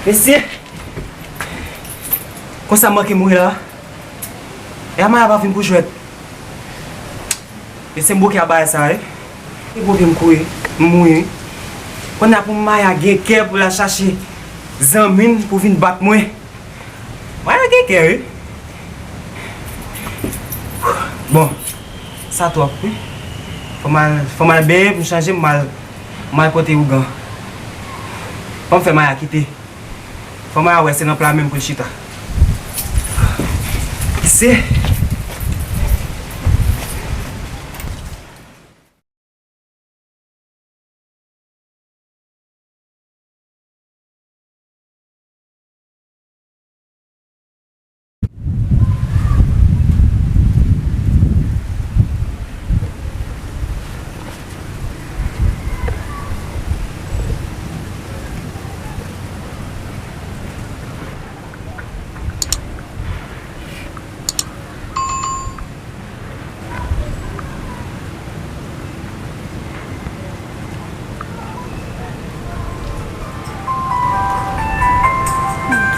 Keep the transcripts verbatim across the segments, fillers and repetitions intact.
Mesye! Konsa m manke mouri la. E a Maya pa vin pou jwèt. Mesye, m bouke a bagay sa, wi. E bouke m kouri, m mouri. Kounye a pou Maya gen kè pou l al chache zanmi m pou vin bat mwen. Maya gen kè, wi. Bon, sa twòp, wi. Fò m al, fò m al benyen pou m chanje, m al, m al pote ougan. Fò m fè Maya kite. Fò Maya wè se nan pla menm pou l chita. Se.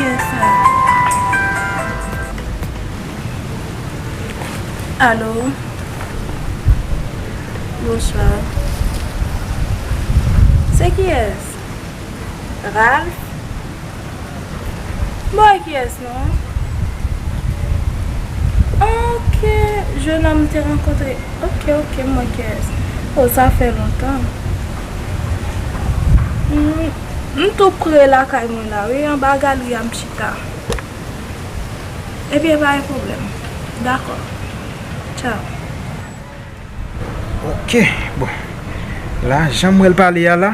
Kiyès sa? Alo? Bonswa. Se kiyès? Ralph? M pa wè kiyès non. Ok, jennonm m te rankontre. Ok, ok, m wè kiyès. Oh, sa fè lontan. M, m tou pre lakay mwen la, wi, anba galri a m chita. Ebyen, pa gen pwoblèm. Dakò. Tchaw. Ok, bon. La, jan m wè l pale a la,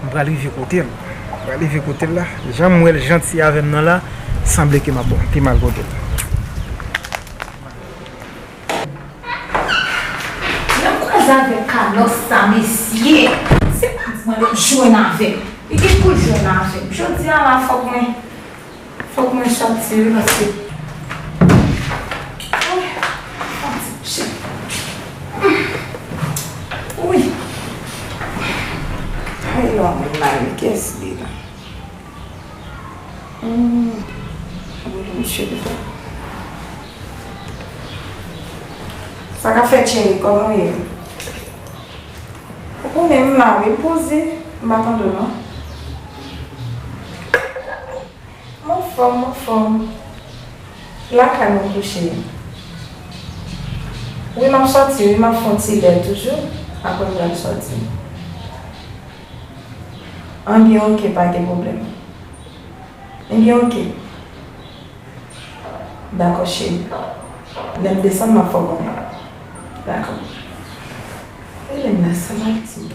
m pral rive kote l. M pral rive kote l la. Jan m wè l janti avè m nan la, sanble ke m ap bon, pi mal kote l. Lè m kwaze avèk Carlos sa, mesye, se pa di mwen l ap jwenn avè m. Li gen pou l jwenn avè m. Jodi a la, fòk mwen Fòk mwen sòti wi, paske, oh, fatigue. Wi. Ay non, moun la, men kiyès li la? Hmm. Wi, misye li. Sa k ap fèt, cheri? Kòman w ye? Ou konnen m la wi, poze. M pa tande w non. M anfòm, m anfòm. Lakay mwen kouche. Wi, m ap sòti wi, m ap fè yon ti lè toujou. Apre m pral sòti. Anbyen, ok, pa gen pwoblèm. Ebyen, ok. Dakò, cheri. Lè m desann, m ap fè w konnen. Dakò. Elena, sa m ap di?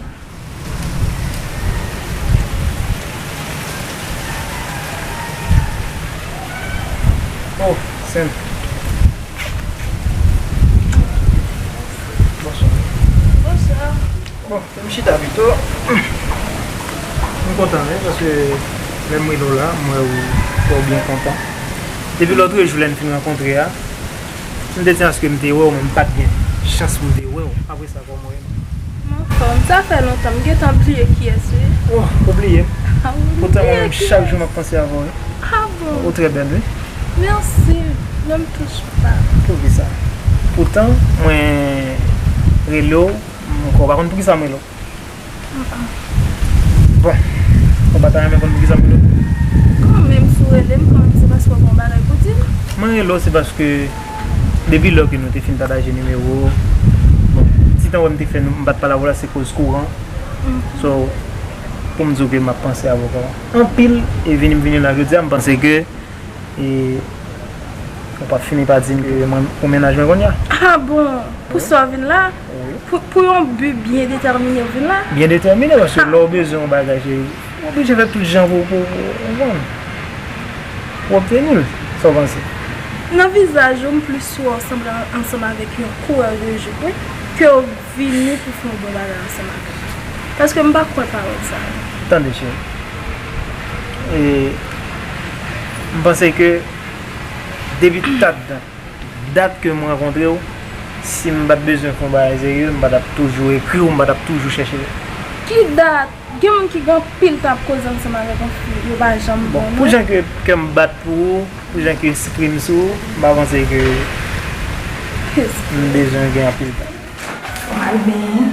Oh, Sèn. Bonswa. Bonswa. Bon, m chita pito. M kontan, wi, paske lè m rele w la, m wè ou fè w byen kontan. Depi lòt jou lè n fin rankontre a, m te di aske m te wè w, men m pa t gen chans pou m te wè w. Apre sa, kòman w ye? M anfòm. Sa fè lontan, m gentan bliye kiyès ou ye. Oh, ou bliye m? Ah, wi, m bliye kiyès. Poutan mwen menm, chak jou m ap panse avè w, wi. Ah bon? Ou trè bèl, wi. Mèsi, ne me touche pas. Poukisa? Poutan, mwen rele w, m, ou pa konn poukisa m rele w. Bon, ou pa ta renmen konn poukisa m rele w? Kanmenm, si w rele m, kanmenm, se paske w gen yon bagay pou di m. Mwen rele w, se paske depi lè ke nou te fin pataje nimewo, bon, ti tan wè m te fè nou, m pa t pale avè w la, se koz kouran. Mhm. So, pou m di w ke m ap panse avè w anpil, e vini m vini la jodi a, m panse ke E ou p ap fini pa di m ke mwen, ou mennaj mwen kounye a? Ah bon? Pou sa w vin la? Wi. Pou, pou yon bi byen detèmine w vin la? Byen detèmine, paske lè w bezwen yon bagay, cheri, ou oblije fè tout jan pou, pou, pou, pou, pou obteni l. Sa w panse? Nan vizaj ou, m plis wè w sanble ansanm avèk yon kourè de jip, wi, ke w vini pou fè yon bon bagay ansanm avè m. Paske m pa kwè pawòl sa yo. Tande, cheri. E, m panse ke depi dat, dat ke m rankontre w, si m pa t bezwen fè yon bagay serye, m pa t ap toujou ekri w, m pa t ap toujou chèche Ki dat? Gen moun ki gen anpil tan ap koze ansanm avèk yon fi, yo pa janm bon, non. Bon, pou jan ke kè m bat pou ou, pou jan ke espri m sou ou, m pa panse ke m bezwen gen anpil tan. Fò m al benyen.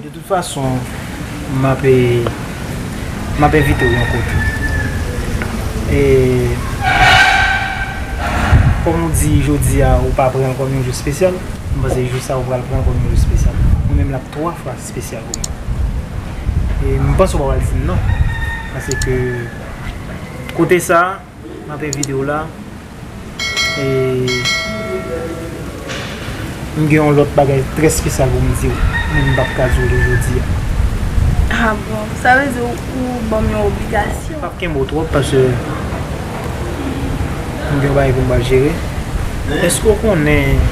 De tout fason, m ap, m ap envite w yon kote. E, kòm ou di, jodi a, ou pa pran l kòm yon jou espesyal, m panse jou sa a ou pral pran l kòm yon jou espesyal. Mwen menm, l ap twa fwa espesyal pou mwen. E m panse ou pa pral di m non. Paske kote sa a, m ap envite w la. E m gen yon lòt bagay trè espesyal pou m di w, men m p ap ka di w li jodi a. Ah bon, sa vle di ou, ou ban m yon obligasyon. M p ap kenbe w twòp paske m gen yon bagay pou m pral jere. Èske w konnen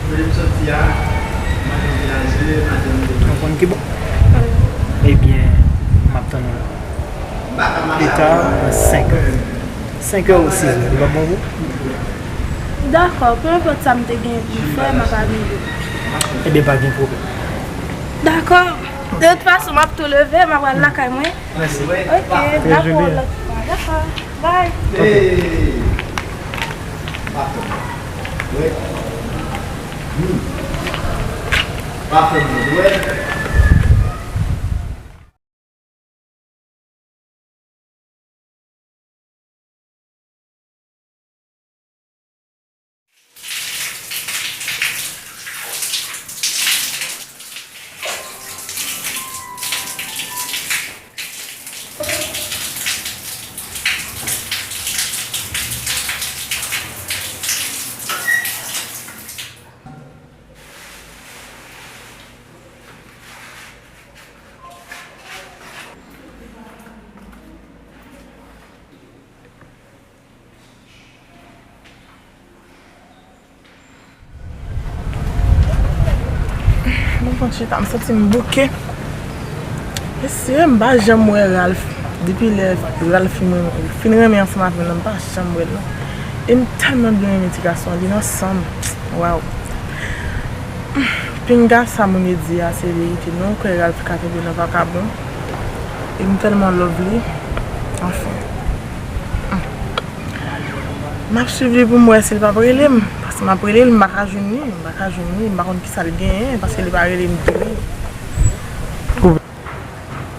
kote m soti a? Ou konn ki bò? Ebyen, m ap tann ou la. Pita, nan senk è. Senk è ou sis è, li p ap bon pou ou? Dakò, peu importe sa m te gen pou m fè, m ap anile. Ebyen, pa gen pwoblèm. Dakò. De tout fason, m ap tou leve, m ap al lakay mwen. Mèsi. Ok, n ap wè yon lòt fwa. Dakò. Bye. Ok. Mwen konn chita, m santi m bouke. Mesye, m pa janm wè Ralph. Depi lè Ralph fin, fin renmen ansanm avè m nan, m pa janm wè l non. E m tèlman byen renmen ti gason an, li nan san m. Waw. Pinga sa moun yo di a se verite non, ou kwè Ralph ka tonbe nan vakabon. E m tèlman love li. Anfen. M ap swiv li pou m wè si l p ap rele m. Paske m ap rele l, m pa ka jwenn li, m pa ka jwenn li, m pa konn kisa l genyen, paske li pa rele m tou li.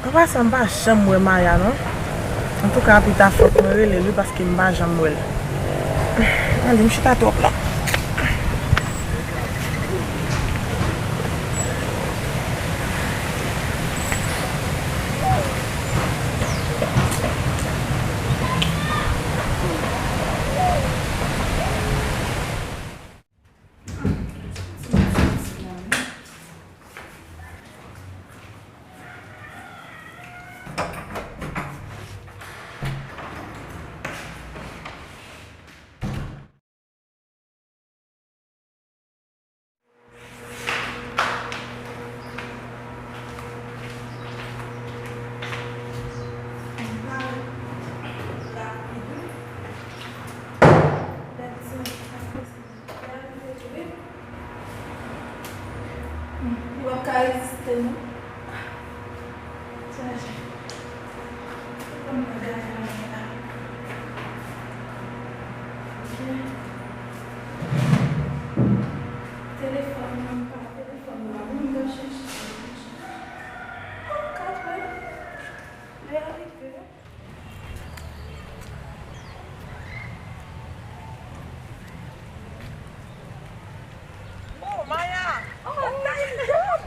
An pasan, m pa janm wè Maya non. Antouka, pita fòk mwen rele l wi, paske m pa janm wè l. Ale, m chita twòp la. Li p ap ka reziste non. Chaje. Kòman bagay la ye la? Ok. Telefòn nan pa, telefòn nan pa, moun nan chèche. Oh, katwè. Lè a rive. Oh, Maya! Oh, my God!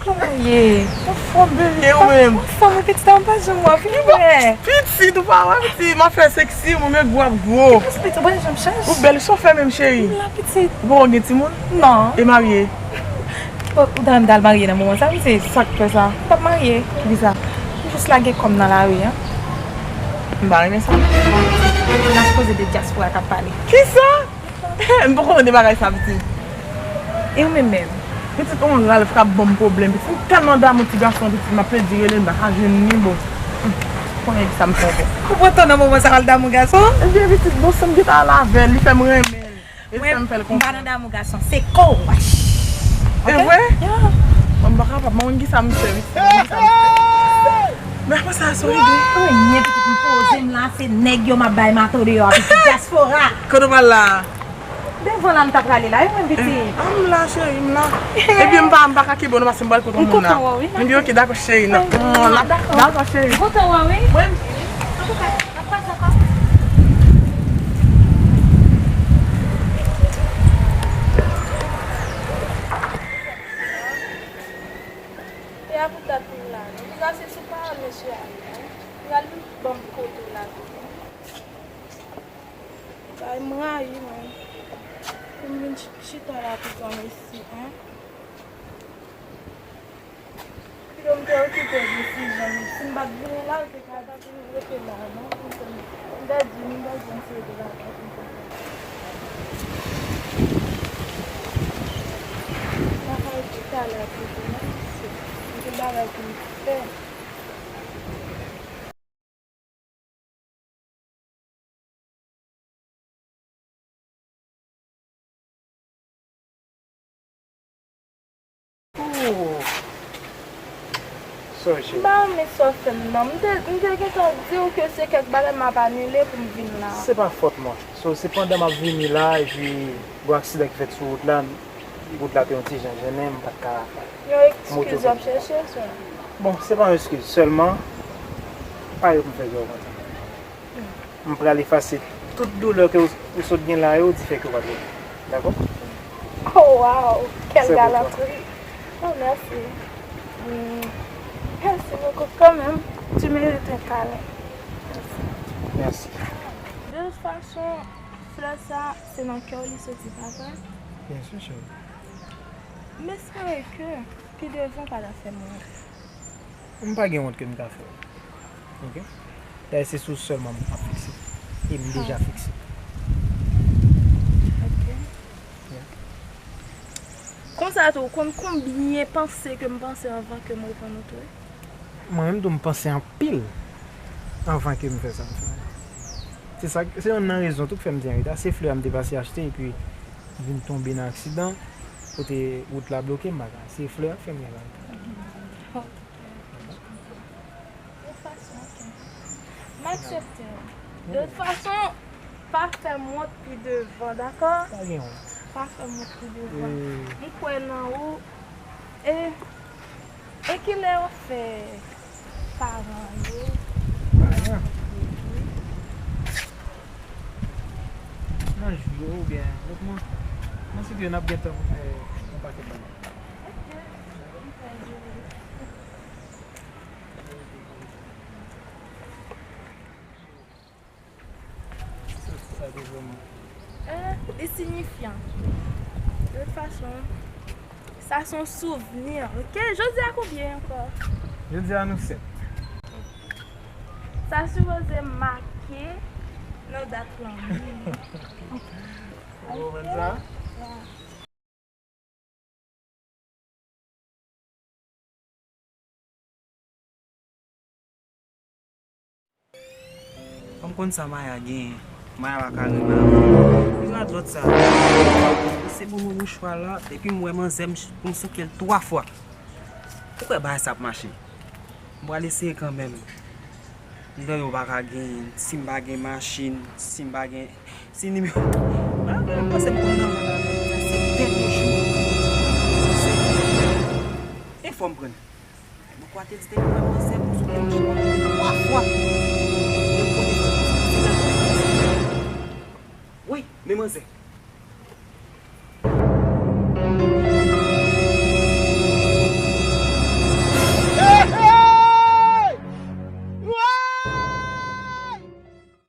Kòman w ye? Anfòm, bebe, ou menm? Anfòm, wi, pitit, m pa janm wè w, vini wè. Pitit, ou pa wè, pitit, m ap fè seksi, mwen menm gwo ap gwo. Pitit, ou pa janm chanje. Ou bèl, sa w fè menm, cheri? M la, pitit. Ou poko gen timoun? Non. E marye? Ou, ou ta renmen ta al marye nan moman sa, pitit? Sa k fè sa? M p ap marye. Poukisa? M jis lage kò m nan lari a. M pa renmen sa. N ap koze de dyaspora k ap pale. Kisa? M poko tande bagay sa, pitit. E ou menm menm? Pitit, on Ralph k ap ban m pwoblèm. Pitit, m tèlman damou ti gason, pitit, m ap pedi rele, m pa ka jwenn li, bon. Konnen ki sa m fè ankò. Ou pran tan nan moman sa al damou gason? Ebyen, pitit, bon, san m gentan al avè l, li fè m renmen l. E fè m fè l konfyans. Mwen, m pa nan damou gason, se kou. E vre? Bon, m pa kapab, mwen, ki sa m fè, pitit, mwen, ki sa m fè. Men apre sa, se yon ide. Anyen, pitit, m poze m la, se nèg yo m ap bay mato deyò a, pitit, dyaspora. Kote w pral la? Devan la m ta prale la, wi, mwen pitit. Ah, m la, cheri, m la. Ebyen, m pa, m pa ka kenbe w non, paske m pral kote yon moun la. M kontan wè w, wi. Ebyen, ok, dakò, cheri, non. Dakò, cheri. M kontan wè w, wi. Mwen, antouka, n ap kwaze ankò. E a pou dat m la, non. Antouka, se sou pa mesye a ye, wi. Pral ban m kote w la, wi. Bagay m rayi, mwen. Pou m vin ch-, chita la toutan isit, en. Pito m te okipe de ti jan. Si m pa t vini la, l te ka pa vin rete la, non. M te di, m te di, m te di, m te di, m te di. Bagay chita la toutan, non. Se, se bagay pou m fè. Ooh. Sorry, cheri. M pa renmen sa w fè m nan. M te, m te gentan di w ke se kèk bagay m ap anile pou m vin la. Se pa fòt mwen. So, se pandan m ap vini la, epi gon aksidan ki fèt sou wout la, wout la te yon ti jan jennen, m pa t ka Yon eskiz w ap chèche, sè? Bon, se pa yon eskiz, sèlman, pa yo pou m fè zò konsa. M pral efase tout doulè ke w, ou sot gen la yo, di fè ke w pa t gen. Dakò? Oh, wow! Quelle galanterie! Oh, merci. Hmm. Merci beaucoup quand même. Tu mérites un câlin. Merci. De toute façon, flè sa, se nan kè w li soti, pa vre? Byen si, cheri. M espere ke pi devan pa ta fè m wont. M pa gen wont ke m ka fè w. Ok? Dayè, se sou sèlman m ap fikse. E m deja fikse. Ok. Yeah. Konsa tou, ou konn konbyen panse ke m panse anvan ke m reponn ou tou? Mwen menm tou, m panse anpil anvan ke m fè sa m fè. Se sa, se youn nan rezon tou k fè m te an reta. Se flè a m te pase achte epi vin tonbe nan aksidan, kote wout la bloke, m pa ka. Se flè a k fè m gen an reta. Ok, je comprends. De toute façon, ok. M aksepte. De toute façon, pa fè m wont pi devan, dakò? Pa gen wont. Pa fè m wont pi devan. M kwè nan ou. E, e kilè w ap fè paran yo? Paran? Nan jou yo oubyen lòt mwa. Mwen si ke n ap gen tan pou fè yon pakèt bagay. Ok. M fè jou. Sa, sa te vrèman. Eh, li siyifyan. De toute façon, sa se yon souvni, ok? Jodi a konbyen ankò? Jodi a nou sèt. Sa sipoze make nan dat lan menm. Ou konprann sa? Yeah. Kòm konn sa Maya genyen, Maya pa ka renmen avè m. Ki rad lòt sa? Se bon mwen mouchwa la, epi m wè manzè m ch-, pou m souke l twa fwa. Ou kwè bagay sa ap mache? M pral eseye kanmenm. M tande yo pa ka gen, si m pa gen machin, si m pa gen, si nimewo. Bagay m panse m konn nan vant avè l, se dènye jou. Se enfò m pran. Boukwa te di te pran manzè pou sou planche twa fwa. Wi, men manzè.